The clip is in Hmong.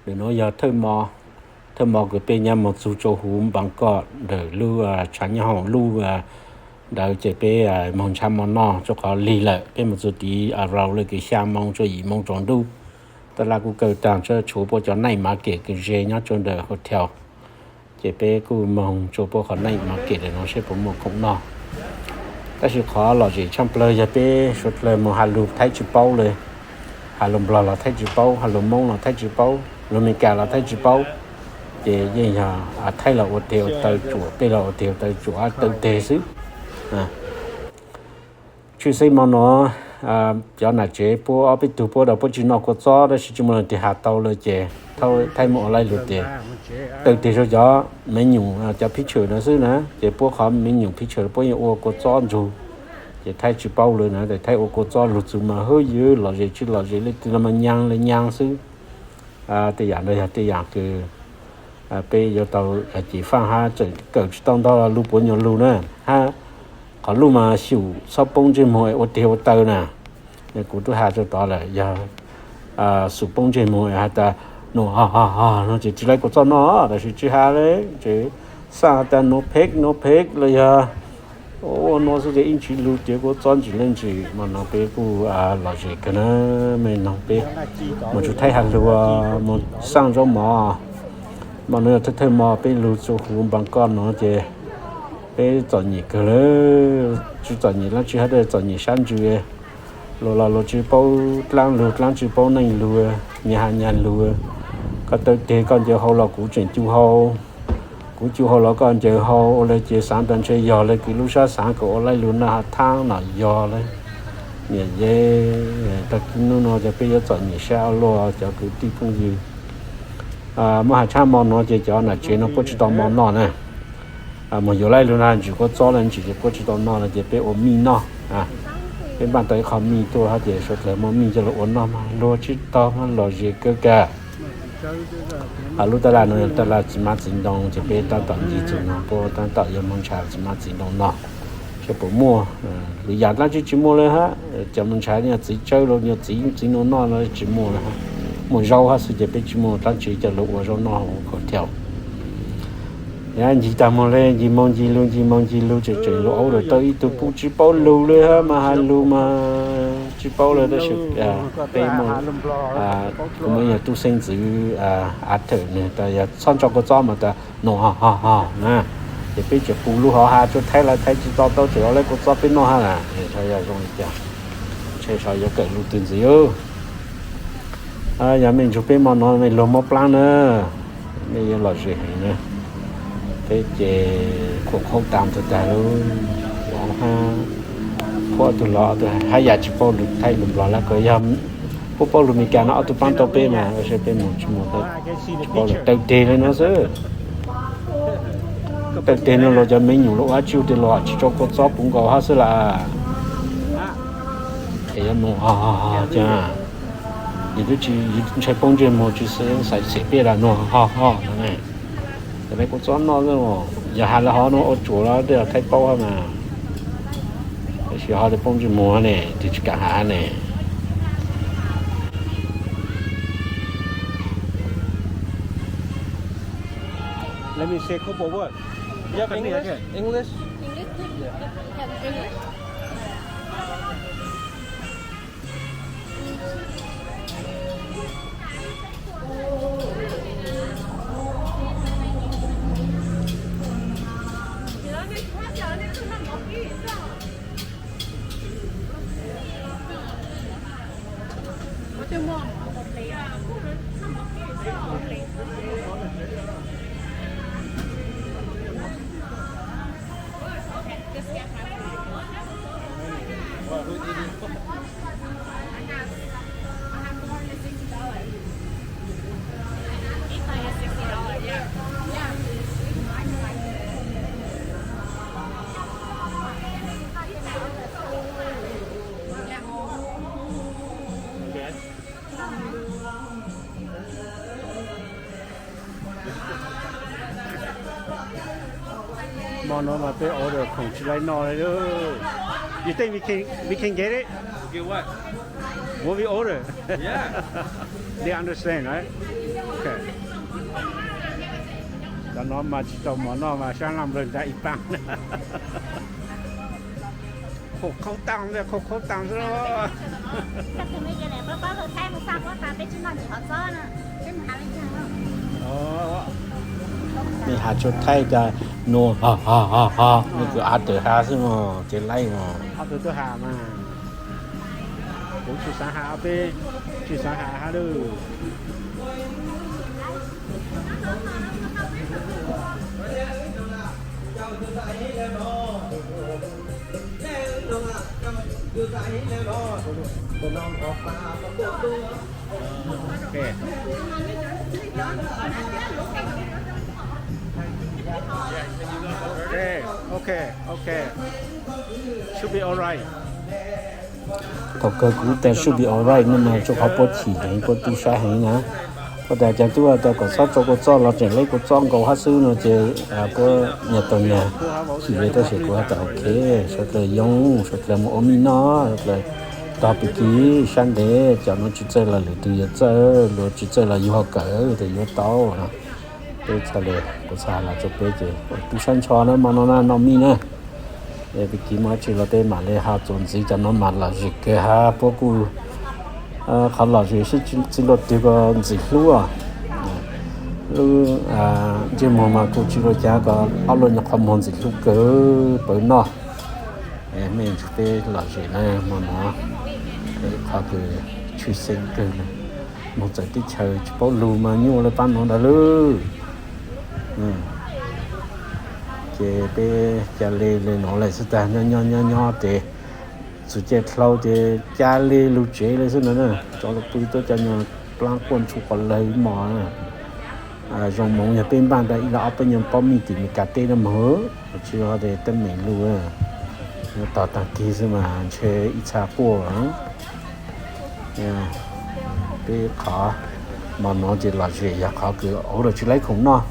Ntawm nuav yog thawj mo, thawj mo kws peb nyab moog txug rua huv Npaas Koj ntawm lub tshav nyob hoom luj ntawd ces peb moog ntshaw mo noj rua qhov lig lawm. Peb moog txug tid around le kws xya moo rua yim moo tsaus ntuj. Taj laj kuj kawg taag, tshuav puab cov night market kws ze nyob rua ntawm hotel. Ces peb kuj moog rua puab qhov night market nuav saib puas muaj khoom noj. Tab sis qhov lom zem tshaaj plawg yog peb suav dlawg moog has lug Thaib tsi paub le, has lug Nplog los Thaib tsi paub, has lug Moob los Thaib tsi paub, lug Amelikas los Thaib tsi paub. Ces yeej yog Thaib los ua teg ua taw tsuam, peb los ua teg ua taw tsuam, taw teg xwb. Tshwj xeeb mo nuav, cov nam tsev puab ob peb tug puab rau puab tsi noj kua txob, tab sis tsi muaj leej twg has tau le ces Thaib muab ua laib lug tes, taw teg rua cov me nyuam cov picture nuav xwb na, ces puab qhov me nyuam picture puab yeej ua kua txob ntsug. Ces Thaib tsi paub le na, Thaib ua kua txob lug txug mas hwb ywv lom zem tsi lom zem le twg los mas nyaav le nyaav xwb. Tej yam ntawd yog tej yam kws peb yuav tau cim faaj hab tseem kawm tsi tau ntau lug puav nyuas lug na, hab qhov luj mas xyum txhob poob ntsej muag es ua teg ua taw na. Kuv tub has rua tod lawm, yog xum poob ntsej muag has tas nuav ho ho ho no ces tsi laib kua txob noj, tab sis tsi has le, ces xaaj has tas nuav pheb nuav pheb los yog ua nuav xwb ces ib ntsis lug tiav kua txob ntsis leej ntsis. Mo no peb kuj lom zem kawg na, mej noog peb moog tsuj Thaib has lug, moog xaaj zaub mov. Mo no yog thawj thawj mo peb lug txug huv Npaas Koj nuav ces peb txom nyem kawg lawm, tsi txom nyem dlaab tsi hab, txom nyem sab ntsws. Luas los luas tsi paub dlaab lug, dlaab tsi paub neej lug, nyag has nyag lug. Koj taw teg koj ncaws hau los kuv tseem cu hau, kuv cu hau los koj ncaws hau, ua le ces xaav tas ntshe yog le kws lub sab xaav kom ua laib lug noj has thaab no yog le. Niam yeej, tag kis nub nuav ces peb yuav txom nyem sab luaj cov kwv tij phooj ywg. Muab has tshab mo nuav ces cov nam tsev nuav puab tsi tau mo noj na. Moog yuav laib lug na, ntsis kua txob le ntsis ces puab tsi tau noj le ces peb ua mij noj. Peb npaj tau ib qho mij tuaj hab ces suav dlawg muaj mij coj lug ua noj mas luag tsi tau mas lom zem kawg kag. Lub taj laj nuav yog taj laj txiv hmab txiv ntoo ces peb tab tom nce txug nuav puab tab tom yuav moog nrhav txiv hmab txiv ntoo noj. Saib puas muaj, lwm yam dlaab tsi tsi muaj le hab, cov moog nrhav nyuag txiv tsawb los nyuag txiv txiv ntoo noj los tsi muaj le hab. Muaj zaub hab xwb ces peb tsi muaj dlaab tsi coj lug ua zaub noj huv khaum thiab. Ncig tag moog le, ncig moog ncig lug, ncig moog ncig lug, tseem tseem lug aub lawm tau ib tug puj tsi paub lug le hab mas has lug mas tsi paub le tab sis peb muaj, kuv muaj ib tug tub xeeb ntxwv a thawm nwg tas yog txhob ntso kua txob mas tas nuav ho ho ho na. Ces peb tseem pum lug hov has rua Thaib lawm, Thaib tsi tau tau tseem ua laib kua txob peb noj hab na. Yog zoo li cas, ntshe xyov yuav kawm lug twg ntxiv. Yog mej nrug peb mo nuav mej luag mob plaab na, mej yuav lom zem heev na. Peb ces khuam khaub tas tag tag lug, hab puab ob tug los ob tug hab yam tsi paub lug Thaib lug Nplog lawm, koj yog puab paub lug Meskas no ob tug paab tau peb mas, tab sis peb moog tsi moog, tsi paub lug, taw teg le nuav xwb. Taw teg nuav los cov me nyuam los ua dlaab tsi ua tes los tsi tso kua txob puv nkaus hab xwb lawm. Es yuav nuav ho ho ho cas, yus twb tsi, yus ntshai poob ntsej muag tsi xaiv xim peb lawm nuav ho ho no ne. Cov me kua txob noj, yog has le hov nuav ua tsuam los tej yog Thaib paub hab mas, tab sis ho le poob ntsej muag ne, twb tsi kam has ne. Let me say a couple words. You have English? English? English? Yeah. Yeah, English. Mo no mas peb order khoom tsis laib noj li. You think we can, we can get it? Get what? What we order? Yeah. They understand, right? Cov no mas tsis tau mov noj mas sab laj nplawg ntag ib paag. Qhuav qhoob taag, qhuav qhoob taag xwb. Mej has tsua thaij cas nua, nua kws av tawm has xwb mog, ces laib mog. Kuv tsis xaav has, peb tsis xaav has hab lawm. Okay, okay, okay. Should be alright. Thaum kawg kuv tas should be alright no mas rua qhov puab chim heev, puab tu sab heev na. Puab tas cov tub tas kom txhob rua kua txob los tseem leb kua txob nkaus hab xwb no ces puab nyag tau nyag chim le tab sis kuv has tas ok, suav dlawg yoo, suav dlawg moog ua mij noj, suav dlawg tog pim kis sab ntev, cov nuav tsis txawj los lwm tug yuav txawj, luag tsis txawj los yug ho kawm tas yuav tau no. Peb txhaj le, kuv txhaj has los rua peb ces tu sab ntsho na, mo no na noj mij na. Pim kis moog dlaab tsi los peb mam le ho txuas ntxiv, cov nuav mas lom zem kawg hab puab kuj, qhov lom zem sib txwv luaj twg ko ntxim hlub. Lub ntsej muag mas kuj tsis luaj caag ko, ob lub nyuag qhov muag ntxim hlub kawg pawv noj. Mej peb lom zem na mo no, qhov kws tshwj xeeb kawg na, moog txawm teb chaws tsis paub lug mas nyuaj le paab nuav ntag lawm. Ces peb ca le le nuav le xwb tag, nyob nyob nyob nyob ces txug caij dlhau ces ca le lug tsev le xwb na. Cov lug pw tuab cov nyuag plaab quaj ntsuj quas lawg ib mos. Zoo moov yog peb npaaj tau ib los ob peb nyuag pob mij tim Meskas teb na mog, tsis yog tes teeb meem lug. Tog taag kig xwb mas ntshe ib txha quaj. Peb qhov mo nuav ces lom zem yog qhov kws ua luag tsis laib khoom noj.